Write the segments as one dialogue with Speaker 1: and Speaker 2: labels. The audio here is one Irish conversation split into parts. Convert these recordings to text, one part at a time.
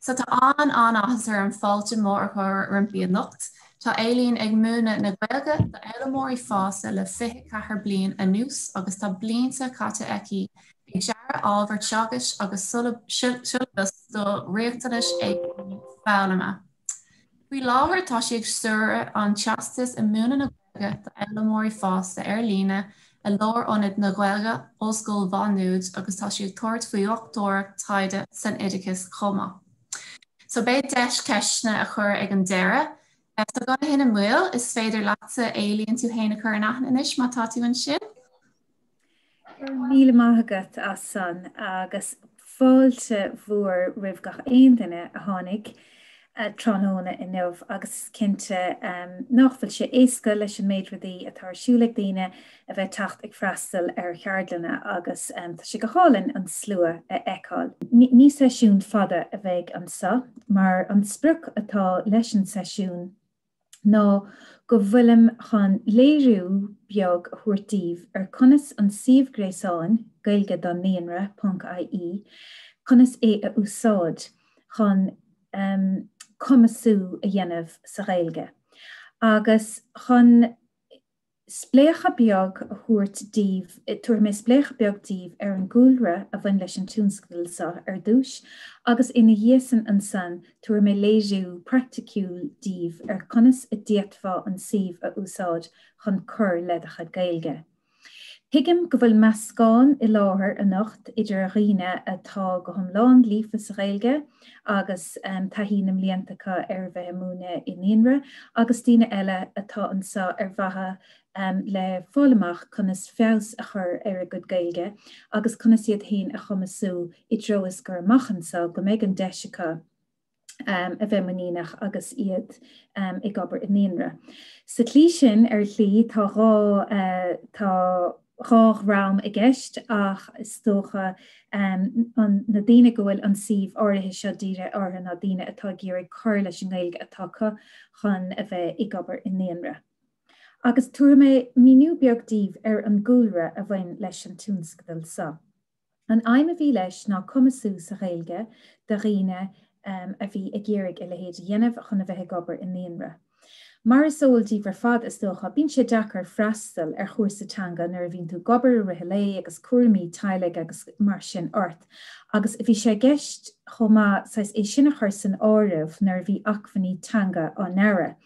Speaker 1: So tá an-an-áthas orm fáilte mhór a chur roimpi anocht. Tá Aileen ag múineadh na Gaeilge d'fhoghlaimeoirí fásta le 24 bliain anuas agus tá blianta caite aici ag dearadh ábhar teagaisc agus siollabas do riachtanais éagsúla foghlama. Faoi láthair tá sí ag stiúradh an Teastas i Múineadh na Gaeilge d'Fhoghlaimeoirí Fásta ar líne i Lárionad na Gaeilge, Ollscoil Mhá Nuad agus tá sí ag tabhairt faoi dhochtúireacht taighde san oideachas chomh maith. So beidh deis ceisteanna a chur ag an deireadh. So gan a thuilleadh moill, is féidir leatsa Aileen tú féin a chur in aithne anois má tá tú ansin.
Speaker 2: Go raibh míle maith agat as san agus fáilte mhór roimh gach aon duine a tháinig tráthnóna inniu agus is cinnte nach bhfuil sé éasca leis an méid rudaí atá ar siúl ag daoine a bheith teacht ag freastal ar cheardlanna agus tá sé go hálainn an slua a fheiceáil. Ní seisiún fada a bheidh anseo mar an sprioc atá leis an seisiún ná go bhfuilim chun léiriú beag a thabhairt daoibh ar conas an suíomh gréasáin, Gaeilge don Naíonra ponc ie, conas é a úsáid chun cumasú a dhéanamh sa Ghaeilge agus chun Spléachadh beag a thabhairt daoibh Tabharfaidh mé spléachadh beag daoibh ar an gcúlra a bhain leis an tionscadal seo ar dtús agus ina dhiaidh san ansan tabharfaidh mé léiriú praiticiúil daoibh ar conas a d'fhéadfá an suíomh a úsáid chun cur le do chuid Gaeilge. Tuigim go bhfuil meascán i láthair anocht idir dhaoine atá go hiomlán líofa sa Ghaeilge agus taithí na mblianta acu ar a bheith ag múineadh i naíonra agus daoine eile atá anseo ar mhaithe le fáil amach conas feabhas a chur ar a gcuid Gaeilge agus conas iad féin a chumasú i dtreo is gur amach anseo go mbeidh an deis acu a bheith muiníneach agus iad ag obair i naíonra. Sa tslí sin, ar shlí, tá dhá tá dhá dhream i gceist ach is dócha an na daoine go bhfuil an suíomh áirithe seo dírithe orthu ná daoine atá ag iarraidh cur leis an nGaeilge atá acu chun a bheith ag obair i naíonra. Agus tabharfaidh mé míniú beag daoibh ar an gcúlra a bhain leis an tionscadal seo. An aidhm a bhí leis ná cumasú sa Ghaeilge do dhaoine a bhí ag iarraidh a leithéid a dhéanamh chun a bheith ag obair i naíonra. Mar is eol daoibh ar fad, is dócha, bíonn sé deacair freastal ar chúrsa teanga nuair a bhíonn tú ag obair i rith an lae agus cúraimí teaghlaigh agus mar sin ort agus bhí sé i gceist chomh maith saghas é sin a chur san áireamh nuair a bhí acmhainní teanga á ndearadh.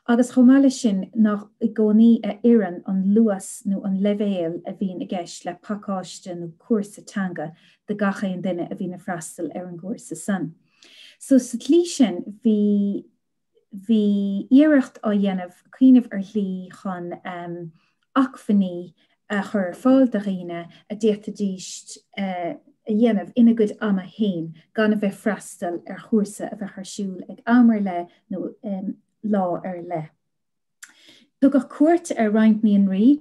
Speaker 2: Agus chomh maith leis sin, nach i gcónaí a oireann an luas nó an leibhéal a bhíonn i gceist le pacáiste nó cúrsa teanga do gach aon duine a bhíonn ag freastal ar an gcúrsa san. So sa tslí sin, bhí, bhí iarracht á dhéanamh cuimhneamh ar shlí chun acmhainní a chur ar fáil do dhaoine a d'fhéadfaidís a dhéanamh ina gcuid ama féin gan a bheith freastal ar chúrsa a bheadh ar siúl ag am ar leith nó lá ar leith. Tugadh cuairt ar roinnt naíonraí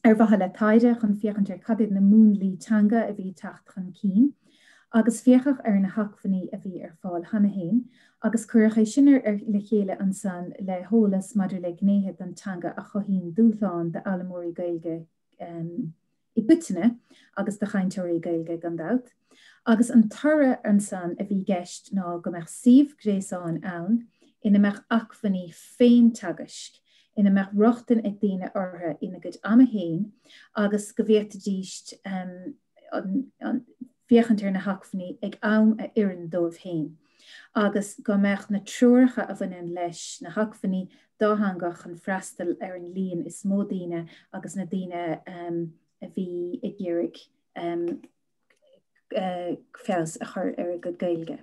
Speaker 2: ar mhaithe le taighde chun féachaint ar cad iad na múnlaí teanga a bhí ag teacht chun cinn agus féachadh ar na hacmhainní a bhí ar fáil cheana féin agus cuireadh é sin ar le chéile ansan le heolas maidir le gnéithe den teanga a chothaíonn dúshlán d'fhoghlaimeoirí Gaeilge i gcoitinne agus do chainteoirí Gaeilge gan dabht. Agus an toradh ansan a bhí i gceist ná go mbeadh suíomh gréasáin ann ina mbeadh acmhainní féin-teagaisc, ina mbeadh rochtain ag daoine orthu ina gcuid ama féin agus go bhféadfaidís féachaint ar na hacmhainní ag am a oireann dóibh féin agus go mbeadh na treoracha a bhaineann leis na hacmhainní dátheangach chun freastal ar an líon is mó daoine agus na daoine a bhí ag iarraidh feabhas a chur ar a gcuid Gaeilge.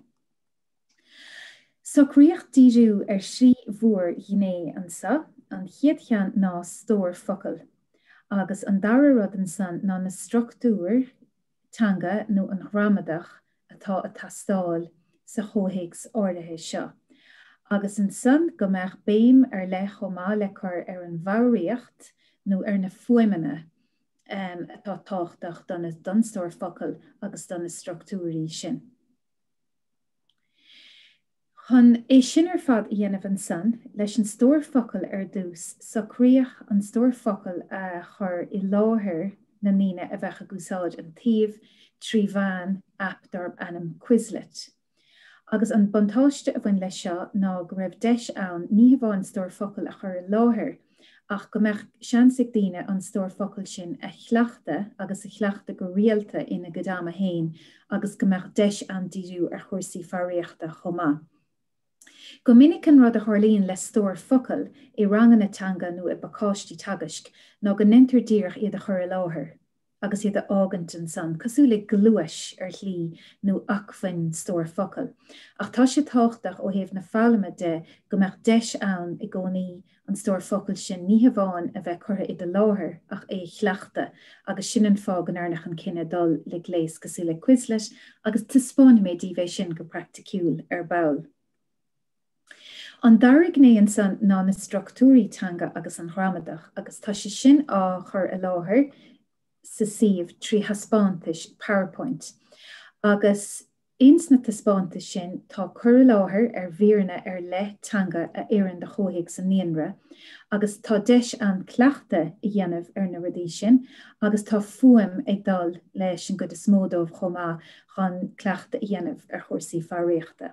Speaker 2: Socraíodh díriú ar thrí mhór-ghné anseo, an chéad cheann ná stór focal, agus an dara rud ansan ná na struchtúir teanga nó an ghramadach atá ag teastáil sa chomhthéacs áirithe seo, agus ansan go mbeadh béim ar leith chomh maith le cur ar an bhfoghraíocht nó ar na fuaimeanna atá tábhachtach don stór focal agus do na struchtúirí sin. Chun é sin ar fad a dhéanamh ansan, leis an stór focal ar dtús, socraíodh an stór focal a chur i láthair na ndaoine a bheadh ag úsáid an tsuímh trí mheán aip darb ainm Quizlet. Agus an buntáiste a bhain leis seo ná go raibh deis ann ní hamháin stór focal a chur i láthair ach go mbeadh seans ag daoine an stór focal sin a chleachtadh agus a chleachtadh go rialta ina gcuid ama féin agus go mbeadh deis ann díriú ar chúrsaí foghraíochta chomh maith. Go minic an rud a tharlaíonn le stór focal i ranganna teanga nó i bpacáistí teagaisc ná go ndeintear díreach iad a chur i láthair agus iad a fhágaint ansan, cosúil le gluais ar shlí nó acmhainn stór focal. Ach tá sé tábhachtach ó thaobh na foghlama de go mbeadh deis ann i gcónaí an stór focal sin ní hamháin a bheith curtha i do láthair ach é a chleachtadh agus sin an fáth go ndearnadh an cinneadh dul le gléas cosúil le Quizlet agus taispeánfaidh mé daoibh é sin go praiticiúil ar ball. An dara gné ansan ná na struchtúirí teanga agus an ghramadach agus tá sé sin á chur i láthair sa suíomh trí thaispeántais PowerPoint agus Ins na taispeántais sin tá cur i láthair ar mhíreanna ar leith teanga a oireann do chomhthéacs an naíonra agus tá deis ann cleachtadh a dhéanamh ar na rudaí sin agus tá fuaim ag dul leis an gcuid is mó dóibh chomh maith chun cleachtadh a dhéanamh ar chúrsaí foghraíochta.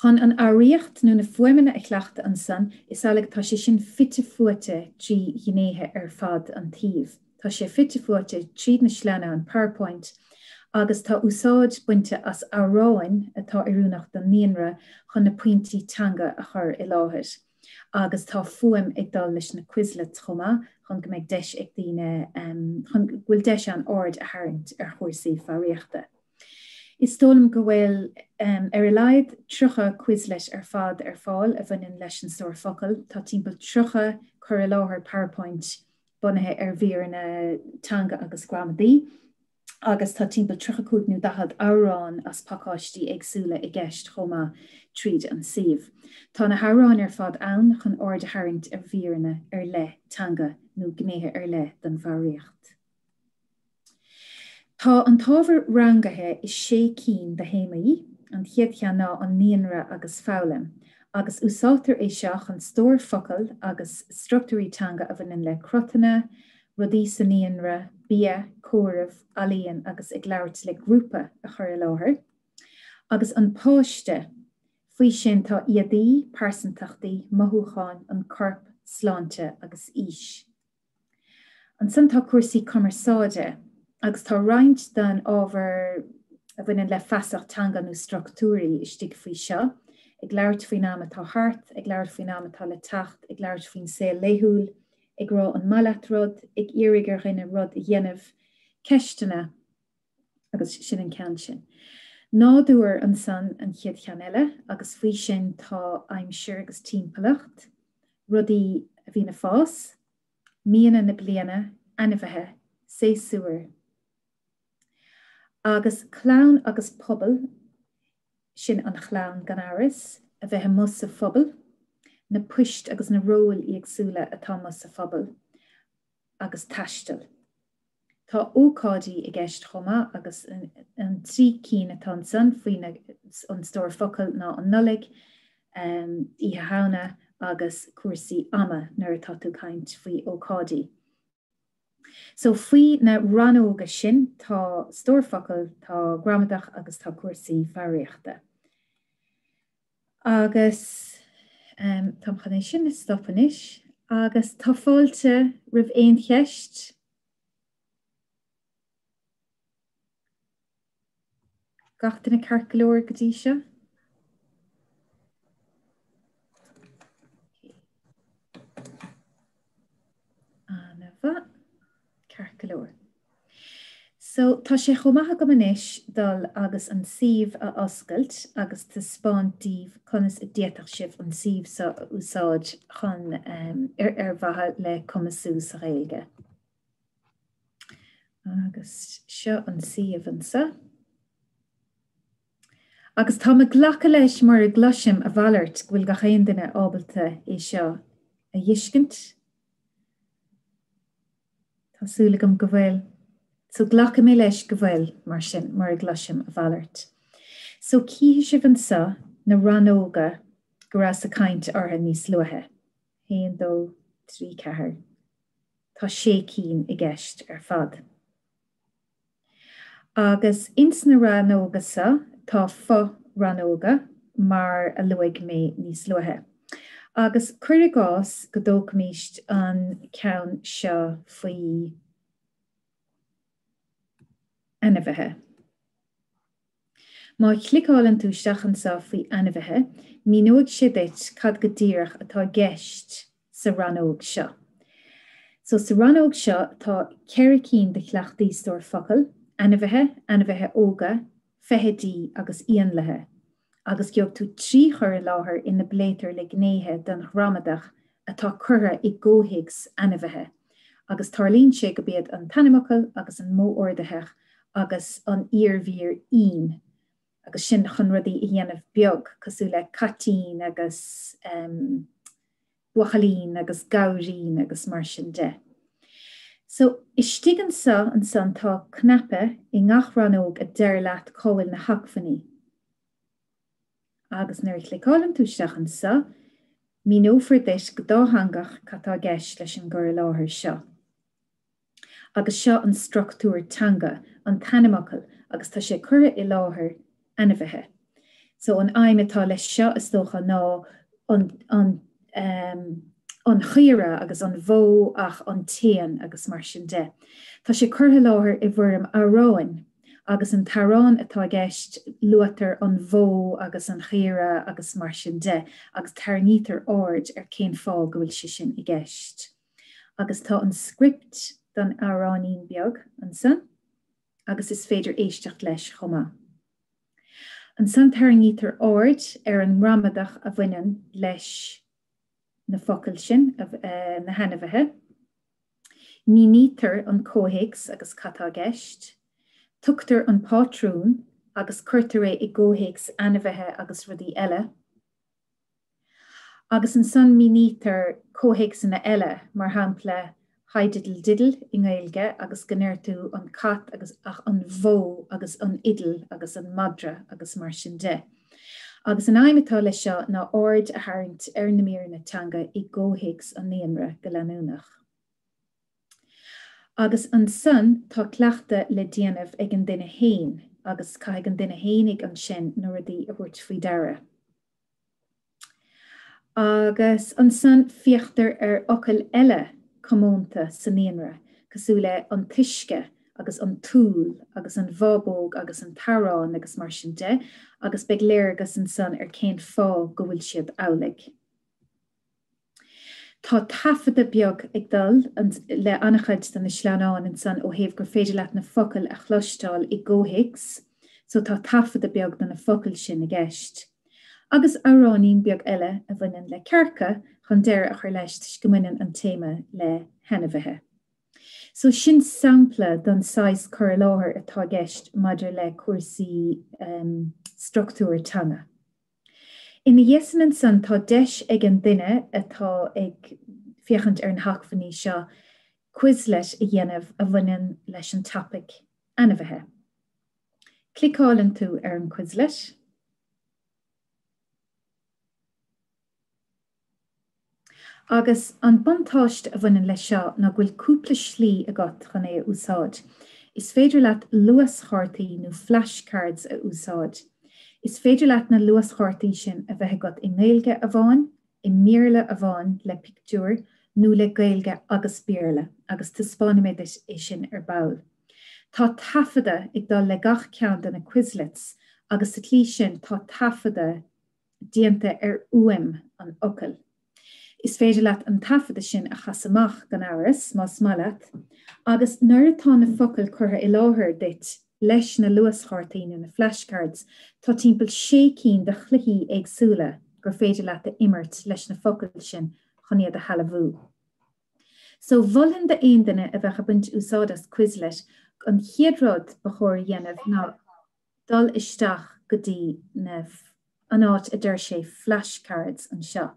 Speaker 2: Chun an fhoghraíocht nó na fuaimeanna a chleachtadh ansan, is amhlaidh tá sé sin fite fuaite trí ghnéithe ar fad an tsuímh. Tá sé fite fuaite tríd na sleamhnáin PowerPoint agus tá úsáid bainte as amhráin atá oiriúnach don naíonra chun na pointí teanga a chur i láthair. Agus tá fuaim ag dul leis na Quizlets chomh maith chun go mbeidh deis ag daoine, chun go bhfuil deis ann aird a tharraingt ar chúrsaí foghraíochta. Is dóigh liom go bhfuil ar a laghad 30 Quizlet ar fad ar fáil a bhaineann leis an stór focal. Tá timpeall 30 cur i láthair PowerPoint bunaithe ar mhíreanna teanga agus gramadaí agus tá timpeall 35 nó 40 amhrán as pacáistí éagsúla i gceist chomh maith tríd an suíomh. Tá na hamhráin ar fad ann chun aird a tharraingt ar mhíreanna ar leith teanga nó gnéithe ar leith den bhfoghraíocht. Tá an t-ábhar rangaithe i sé cinn de théamaí, an chéad cheann ná an naíonra agus foghlaim, agus úsáidtear é seo chun stór focal agus struchtúirí teanga a bhaineann le crutanna, rudaí sa naíonra, bia, comhaireamh, ealaíon agus ag labhairt le grúpa a chur i láthair. Agus an páiste, faoi sin tá éadaí, pearsantachtaí, mothúcháin, an corp, sláinte agus aois. Ansan tá cúrsaí cumarsáide agus tá roinnt den ábhar a bhaineann le feasacht teanga nó struchtúirí istigh faoi seo, ag labhairt faoin am atá thart, ag labhairt faoin am atá le teacht, ag labhairt faoin saol laethúil, ag rá an maith leat rud, ag iarraidh ar dhuine rud a dhéanamh, ceisteanna agus sin an ceann sin. Nádúr ansan an chéad cheann eile agus faoi sin tá aimsir agus timpeallacht, rudaí a bhíonn ag fás, míonna na bliana, ainmhithe, séasúir. Agus clann agus pobal, sin an chlann gan amhras, a bheith amuigh sa phobal, na poist agus na róil éagsúla atá amuigh sa phobal, agus taisteal. Tá ócáidí i gceist chomh maith agus an 3 cinn atá ansan faoi an stór focal ná an Nollaig, Oíche Shamhna agus cúrsaí ama nuair atá tú ag caint faoi ócáidí. So faoi na rannóga sin tá stór focal, tá gramadach agus tá cúrsaí foghraíochta. Agus táim chun é sin a stop anois agus tá fáilte roimh aon cheist. Gach duine ceart go leor go dtí seo? Ana-mhaith. Ceart go leor. So, tá sé chomh maith agam anois dul agus an suíomh a oscailt agus taispeáint daoibh conas a d'fhéadfadh sibh an suíomh seo a úsáid chun, ar, ar mhaithe le cumasú sa Ghaeilge. Agus seo an suíomh anseo. Agus táim ag glacadh leis mura gcloisim a mhalairt go bhfuil gach aon duine ábalta é seo a fheiscint. Tá súil agam go bhfuil. So glacfaidh mé leis go bhfuil, mar sin, mura gcloisim a mhalairt. So cífidh sibh anseo na rannóga go rabhas ag caint orthu níos luaithe. 1, 2, 3, 4. Tá sé cinn i gceist ar fad. Agus ins na rannóga seo. tá fo-rannóga mar a luaigh mé níos luaithe. Agus cuir i gcás go dtógfaimíst an ceann seo faoi ainmhithe. Má chliceálann tú isteach anseo faoi Ainmhithe, míneoidh sé duit cad go díreach atá i gceist sa rannóg seo. So sa rannóg seo tá 4 cinn de chleachtaí stór focal, ainmhithe, ainmhithe óga, feithidí agus éanlaithe. Agus gheobhaidh tú 3 chur i láthair ina bpléitear le gnéithe den ghramadach atá curtha i gcomhthéacs ainmhithe, agus tarlaíonn sé gob iad an t-ainmfhocal agus an modh ordaitheach agus an iarmhír ín, agus sin chun rudaí a dhéanamh beag, cosúil le caitín agus buachaillín agus gabhairín agus mar sin de. So, istigh anseo ansan tá cnaipe i ngach rannóg a deir leat cá bhfuil na hacmhainní. Agus nuair a chliceálann tú isteach anseo, míneofar duit go dátheangach cad tá i gceist leis an gcur i láthair seo. Agus seo an struchtúr teanga, an t-ainmfhocal, agus tá sé curtha i láthair ainmhithe. So an aidhm atá leis seo, is dócha, ná an, an, an chaora agus an bhó ach an t-éan agus mar sin de. Tá sé curtha i láthair i bhfoirm amhráin. Agus an t-amhrán atá i gceist, luaitear an bhó agus an chaora agus mar sin de, agus tarraingítear aird ar cén fáth go bhfuil sé sin i gceist. Agus tá an script don amhráinín beag ansan, agus is féidir éisteacht leis chomh maith. Ansan tarraingítear aird ar an ngramadach a bhaineann leis na focail sin, na hainmhithe. Mínítear an comhthéacs agus cad tá i gceist. Tugtar an pátrún agus cuirtear é i gcomhthéacs ainmhithe agus rudaí eile. Agus ansan mínítear comhthéacsanna eile, mar shampla Hi diddle diddle i nGaeilge agus go ndeir tú an cat agus ach an bhó agus an fhidil agus an madra agus mar sin de. Agus an aidhm atá leis seo ná aird a tharraingt ar na míreanna teanga i gcomhthéacs an naíonra go leanúnach. Agus ansan tá cleachtadh le déanamh ag an duine fhéin agus caithfidh an duine fhéinig ansin na rudaí a thabhairt faoi deara. Agus ansan féachtar ar fhocail eile comónta sa naíonra, cosúil le an t-uisce agus an t-úll agus an bhábóg agus an t-arán agus mar sin de, agus beidh léargas ansan ar cén fáth go bhfuil siad amhlaidh. Tá taifeadadh beag ag dul le an-chuid de na sleamhnáin ansan ó thaobh gur féidir leat na focail a chloisteáil i gcomhthéacs, so tá taifeadadh beag de na focail sin i gceist. Agus amhráinín beag eile a bhaineann le cearca chun deireadh a chur leis toisc go mbaineann an téama le hainmhithe. So sin sampla den saghas cur i láthair atá i gceist maidir le cúrsaí struchtúir teanga. Ina dhiaidh sin ansan tá deis ag an duine atá ag féachaint ar na hacmhainní seo Quizlet a dhéanamh a bhaineann leis an topaic ainmhithe. Cliceálann tú ar an Quizlet. Agus an buntáiste a bhaineann leis seo ná go bhfuil cúpla slí agat chun é a úsáid. Is féidir leat luaschártaí nó flashcards a úsáid. Is féidir leat na luaschártaí sin a bheith agat i nGaeilge amháin, i mBéarla amháin le pictiúir, nó le Gaeilge agus Béarla, agus taispeánfaidh mé duit é sin ar ball. Tá taifeadadh ag dul le gach ceann de na Quizlets agus sa tslí sin tá taifeadadh déanta ar fhuaim an fhocail. Is féidir leat an taifeadadh sin a chasadh amach, gan amhras, más maith leat, agus nuair atá na focail curtha i láthair duit leis na luaschártaí nó na flashcards, tá timpeall sé cinn de chluichí éagsúla gur féidir leat a imirt leis na focail sin chun iad a shealbhú. So, mholfainn d'aon duine a bheadh ag baint úsáid as Quizlet an chéad rud ba chóir a dhéanamh ná dul isteach go dtí na an áit a deir sé flashcards anseo.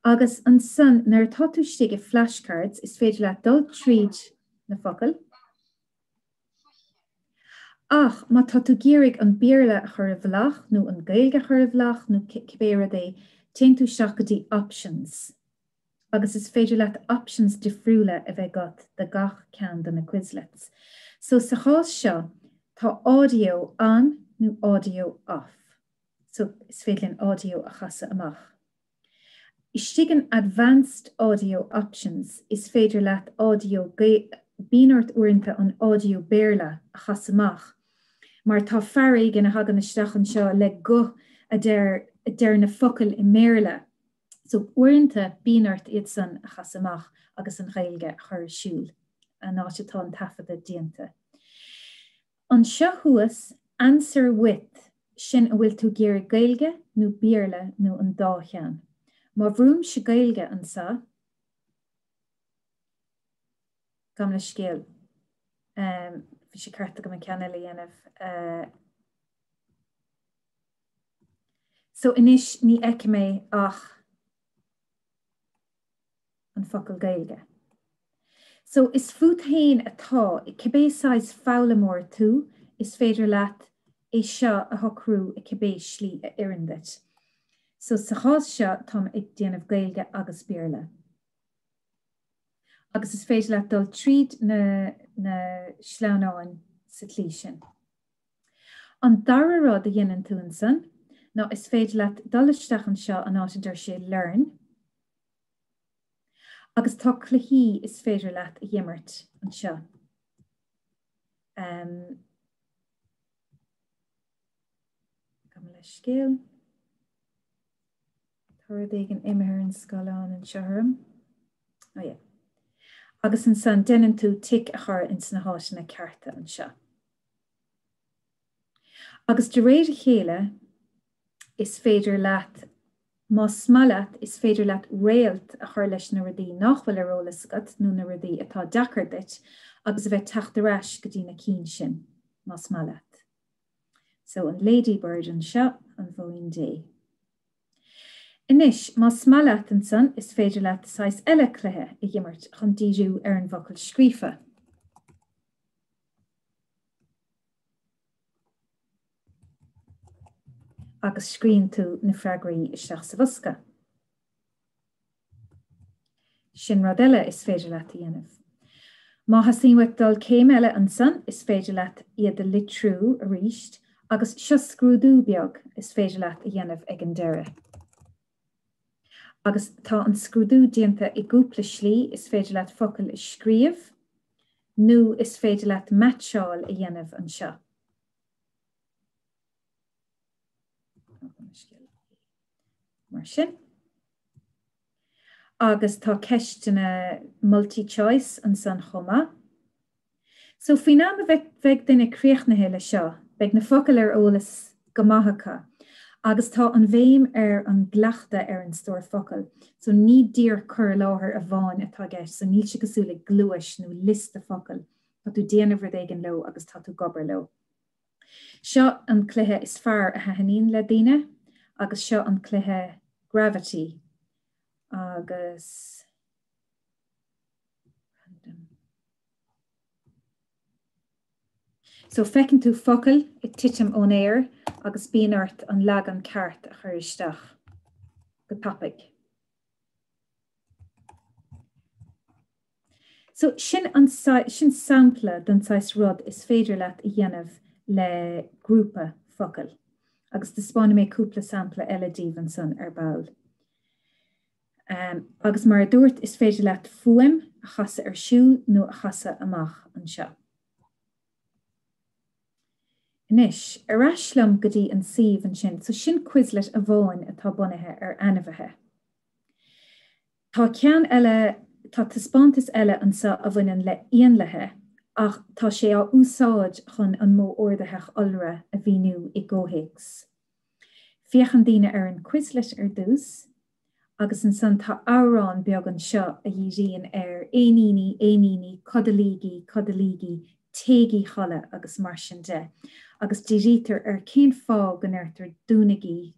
Speaker 2: Agus ansan nuair atá tú istigh i flashcards is féidir leat dul tríd na focail. Ach má tá tú ag iarraidh an Béarla a chur i bhfolach nó an Gaeilge a chur i bhfolach nó cibé rud é, téann tú isteach go dtí options. agus is féidir leat options difriúla a bheith agat do gach ceann de na Quizlets. So sa chás seo, tá audio on nó Audio Off. So is féidir linn audio a chasadh amach. Istigh in Advanced Audio Options is féidir leat audio bíonn ort uaireanta an audio Béarla a chasadh amach mar tá fear éigin a thagann isteach anseo le guth a deir a deir na focail i mBéarla. So uaireanta bíonn ort iad san a chasadh amach agus an Ghaeilge a chur ar siúl an áit atá an taifeadadh déanta. Anseo thuas, answer with, sin an bhfuil tú ag iarraidh Gaeilge nó Béarla nó an dá cheann. Má bhrúimse Gaeilge anseo, gabh mo leithscéal, bhí sé ceart agam an ceann eile a dhéanamh. So anois ní fheicfidh mé ach an focal Gaeilge. So is fút féin atá, cibé saghas foghlaimeoir tú, is féidir leat é seo a shocrú i cibé slí a oireann duit. So sa chás seo táim ag déanamh Gaeilge agus Béarla. Agus is féidir leat dul tríd na na sleamhnáin sa tslí sin. An dara rud a dhéanann tú ansan ná is féidir leat dul isteach anseo an áit a deir sé learn agus tá cluichí is féidir leat a dh'imirt anseo. Um, Gabh mo leithscéal. Tá rud éigin imithe ar an scáileán anseo orm. Oh yeah. Agus ansan déanann tú tic a chur ins na háiteanna cearta anseo. Agus de réir a chéile is féidir leat, más maith leat, is féidir leat réalt a chur leis na rudaí nach bhfuil ar eolas agat nó na rudaí atá deacair duit agus a bheith teacht ar ais go dtí na cinn sin, más maith leat. So an ladybird anseo, an Mhóin Dé. Anois, más maith leat ansan, is féidir leat saghas eile cluiche a dh'imirt chun díriú ar an bhfocal scríofa. Agus scríobhann tú na freagraí isteach sa bhosca. Sin rud eile is féidir leat a dhéanamh. Má theastaíonn uait dul céim eile ansan, is féidir leat iad a litriú arís agus seo scrúdú beag is féidir leat a dhéanamh ag an deireadh. Agus tá an scrúdú déanta i gcúpla slí, is féidir leat focail a scríobh nó is féidir leat meaitseáil a dhéanamh anseo. Mar sin. Agus tá ceisteanna multi-choice ansan chomh maith. So faoin am a bheidh duine críochnaithe le seo, beidh na focail ar eolas go maith acu agus tá an bhéim ar an gcleachtadh ar an stór focal. So ní díreach cur i láthair amháin atá i gceist, so níl sé cosúil le gluais nó liosta focal, tá tú déanamh rud éigin leo agus tá tú ag obair leo. Seo an cluiche is fearr a thaitníonn le daoine agus seo an cluiche Gravity agus random. So feiceann tú focail ag titim ón aer agus bíonn ort an leagan ceart a chur isteach go tapaidh. So sin an sin sampla den saghas rud is féidir leat a dhéanamh le grúpa focal. Agus taispeánfaidh mé cúpla sampla eile daoibh ansan ar ball. Agus mar a dúirt, is féidir leat fuaim a chasadh ar siúl nó a chasadh amach anseo. Anois, ar ais liom go dtí an suíomh ansin. So sin Quizlet amháin atá bunaithe ar ainmhithe. Tá ceann eile, tá taispeántas eile anseo a bhaineann le éanlaithe ach tá sé á úsáid chun an modh ordaitheach iolra a mhíniú i gcomhthéacs. Féachann daoine ar an Quizlet ar dtús agus ansan tá amhrán beag anseo a dhíríonn ar éiníní, éiníní, codlaígí, codlaígí, téigí chodladh agus mar sin de agus dírítear ar cén fáth go ndeirtear dúnaigí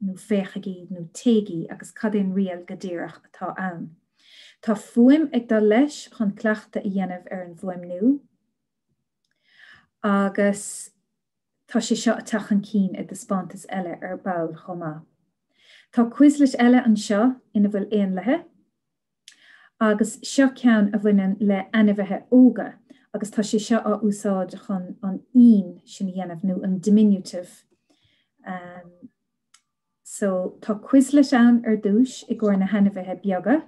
Speaker 2: nó féachaigí nó téigí agus cad é an riail go díreach atá ann. Tá fuaim ag dul leis chun cleachtadh a dhéanamh ar an bhfuaimniú agus Tá sé seo ag teacht chun cinn i dtaispeántas eile ar ball chomh maith. Tá Quizlet eile anseo ina bhfuil éanlaithe agus seo ceann a bhaineann le ainmhithe óga. Agus tá sé seo á úsáid chun an ín sin a dhéanamh nó an diminutive. Um, so tá Quizlet ann ar dtús i gcomhair na hainmhithe beaga,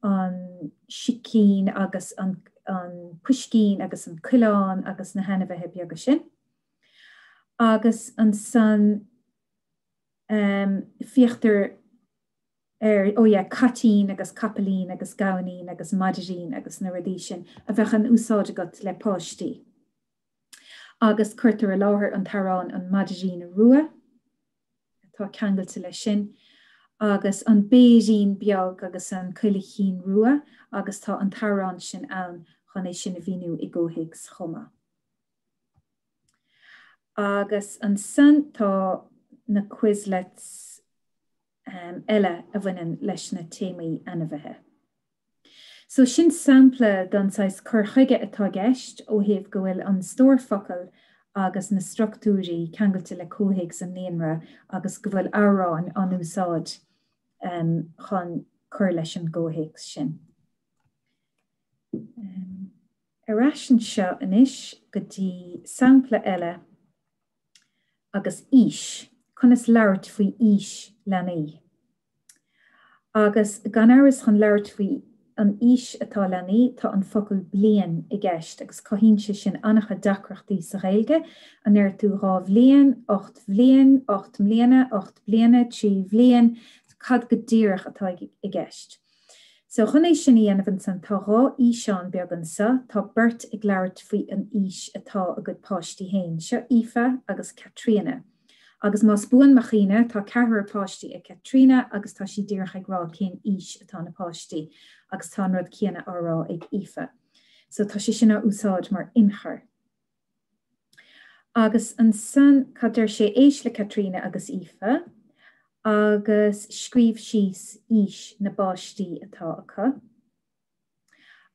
Speaker 2: an sicín agus an, an puiscín agus an coileán agus na hainmhithe beaga sin. Agus ansan um, féachtar ar, oh yeah, caitín agus capaillín agus gamhainín agus maidrín agus na rudaí sin a bheadh in úsáid agat le páistí. Agus cuirtear i láthair an t-amhrán An Maidrín Rua atá ceangailte leis sin, agus an Béirín Beag agus an Coileachín Rua agus tá an t-amhrán sin ann chun é sin a mhíniú i gcomhthéacs chomh maith. Agus ansan tá na Quizlets eile a bhaineann leis na téamaí ainmhithe. So sin sampla den saghas cur chuige atá i gceist ó thaobh go bhfuil an stór focal agus na struchtúirí ceangailte le comhthéacs an naíonra agus go bhfuil amhráin á n-úsáid chun cur leis an gcomhthéacs sin. Ar ais anseo anois go dtí sampla eile agus aois, conas labhairt faoi aois leanaí. Agus gan amhras chun labhairt faoi an aois atá leanaí tá an focal bliain i gceist agus cothaíonn sé sin an-chuid deacrachtaí sa Ghaeilge, an ndeir tú 2 bhliain, 8 bhliain, 8 mbliana, 8 bliana, 3 bhliain, cad go díreach atá i gceist? So chun é sin a dhéanamh ansan tá 2 fhíseán beag anso, tá beirt ag labhairt faoi an aois atá a gcuid páistí fhéin. Seo Aoife agus Caitríona. Agus más buan mo chuimhne tá ceathrar páistí ag Caitríona agus tá sí díreach ag rá cén aois atá na páistí agus tá an rud céanna á rá ag Aoife. So tá sé sin á úsáid mar ionchur. Agus ansan, cad deir sé, éist le Caitríona agus Aoife agus scríobh síos aois na bpáistí atá acu.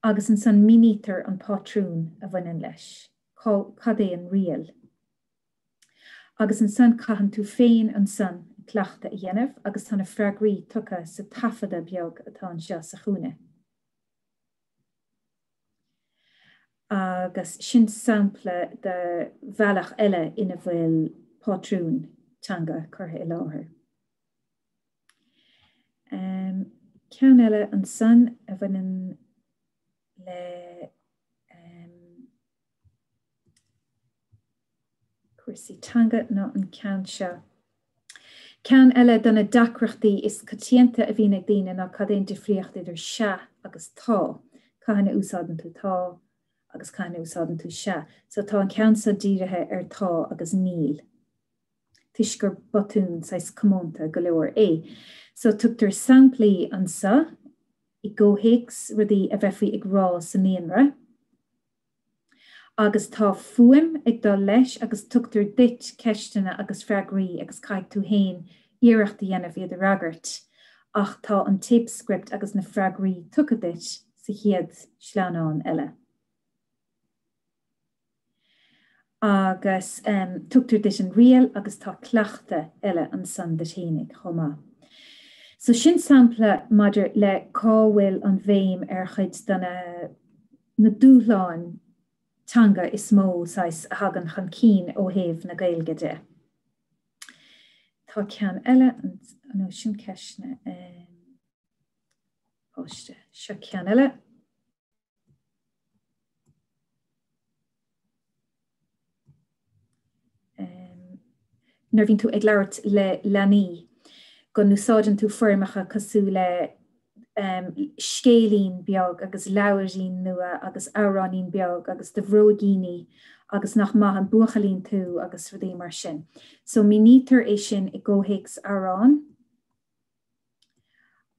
Speaker 2: Agus ansan mínítear an pátrún a bhaineann leis, cad é an riail. Agus ansan caitheann tú féin ansan cleachtadh a dhéanamh agus tá na freagraí tugtha sa taifeadadh beag atá anseo sa chúinne. Agus sin sampla de bhealach eile ina bhfuil pátrún teanga curtha i láthair. Ceann eile ansan a bhaineann le cúrsaí teanga ná an ceann seo. Ceann eile de na deacrachtaí is coitianta a bhíonn ag daoine ná cad é an difríocht idir sea agus tá. Cathain a úsáideann tú tá agus cathain a úsáideann tú sea. So tá an ceann seo dírithe ar tá agus níl toisc gur botún saghas comónta go leor é. So tugtar samplaí anseo i gcomhthéacs rudaí a bheifí ag rá sa naíonra. Agus tá fuaim ag dul leis agus tugtar duit ceisteanna agus freagraí agus caithfidh tú féin iarracht a dhéanamh iad a fhreagairt ach tá an téipscript agus na freagraí tugtha duit sa chéad sleamhnán eile. Agus tugtar duit an riail agus tá cleachtadh eile ansan duit fhéinig chomh maith. So sin sampla maidir le cá bhfuil an bhéim ar chuid de na na dúshláin teanga is mó, saghas, a thagann chun cinn ó thaobh na Gaeilge de. Tá ceann eile, nó sin ceisteanna páiste. Seo ceann eile. Nuair a bhíonn tú ag labhairt le leanaí, go n-úsáideann tú foirmeacha cosúil le scéilín beag agus leabhairín nua agus amhráinín beag agus do bhróigíní agus nach maith an buachaillín tú agus rudaí mar sin. So mínítear é sin i gcomhthéacs amhráin.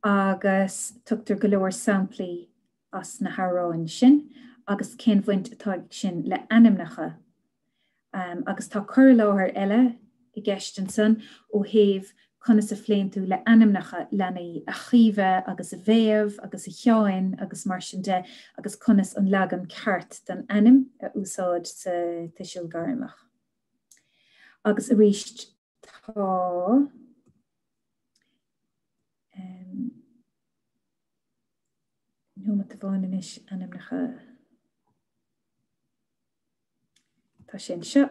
Speaker 2: agus tugtar go leor samplaí as na hamhráin sin agus cén bhaint atá ag sin le ainmneacha. Agus tá cur i láthair eile i gceist ansan ó thaobh conas a phléann tú le ainmneacha leanaí, a Chaoimhe agus a Mhéabh agus a Sheáin agus mar sin de agus conas an leagan ceart den ainm a úsáid sa tuiseal gairmeach. Agus arís tá. Nóimeat amháin anois ainmneacha. Tá sé anseo.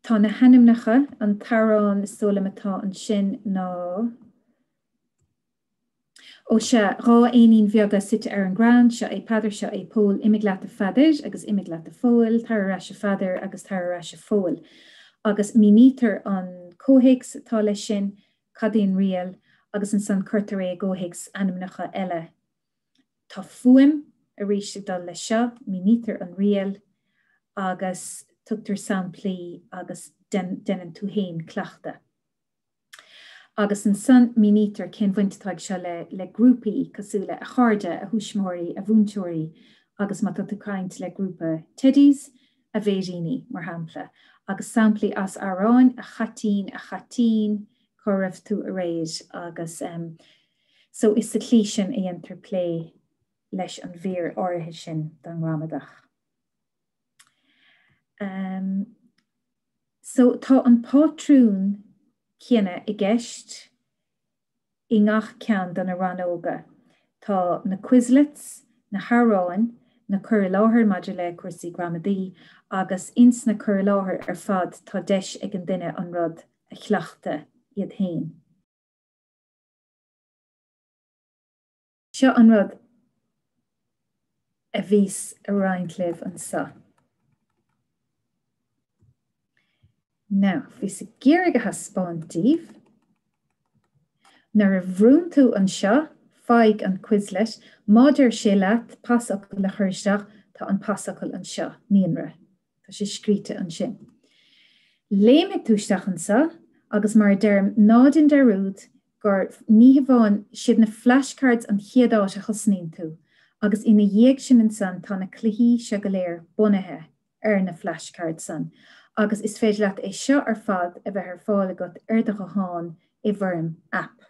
Speaker 2: Tá na hainmneacha, an t-amhrán is dóigh liom atá ansin ná. Ó sea, 2 éinín bheaga suite ar an gcrann, seo é Peadar, seo é Pól, imigh leat a Pheadair agus imigh leat a Phóil, tar ar ais a Pheadair agus tar ar ais a Phóil. Agus mínítear an comhthéacs atá leis sin, cad í an riail, agus ansan cuirtear é i gcomhthéacs ainmneacha eile. Tá fuaim arís ag dul leis seo, mínítear an riail agus tugtar samplaí agus déanann tú féin cleachtadh. Agus ansan mínítear cén bhaint atá ag seo le le grúpaí cosúil le a chairde, a thuismitheoirí, a mhúinteoirí agus má tá tú ag caint le grúpa Teddies, a bhféiríní, mar shampla. Agus samplaí as amhráin, a chaitín, a chaitín, cá raibh tú aréir? Agus em so is sa tslí sin a dhéantar plé leis an mhír áirithe sin den ngramadach. Em. So tá an pátrún céanna i gceist i ngach ceann de na rannóga. Tá na quizlets, na hamhráin, na cuir i láthair maidir le cúrsaí gramadaí agus ins na cuir i láthair ar fad tá deis ag an duine an rud a chleachtadh iad féin. Seo an rud a bhíos a roinnt libh anseo. Now, bhíos ag iarraidh a thaispeáint daoibh. Nuair a bhrúnn tú anseo, faigh an Quizlet, má deir sé leat pasfhocal a chur isteach, tá an pasfhocal anseo, naíonra. Tá sé scríte ansin. Léimfidh tú isteach anseo agus mar a deirim, ná déan dearúd gur ní hamháin, siad na flashcards an chéad áit a thosnaíonn tú agus ina dhiaidh sin ansan tá na cluichí seo go léir bunaithe ar na flashcards san agus is féidir leat é seo ar fad a bheith ar fáil agat ar do ghuthán i bhfoirm app.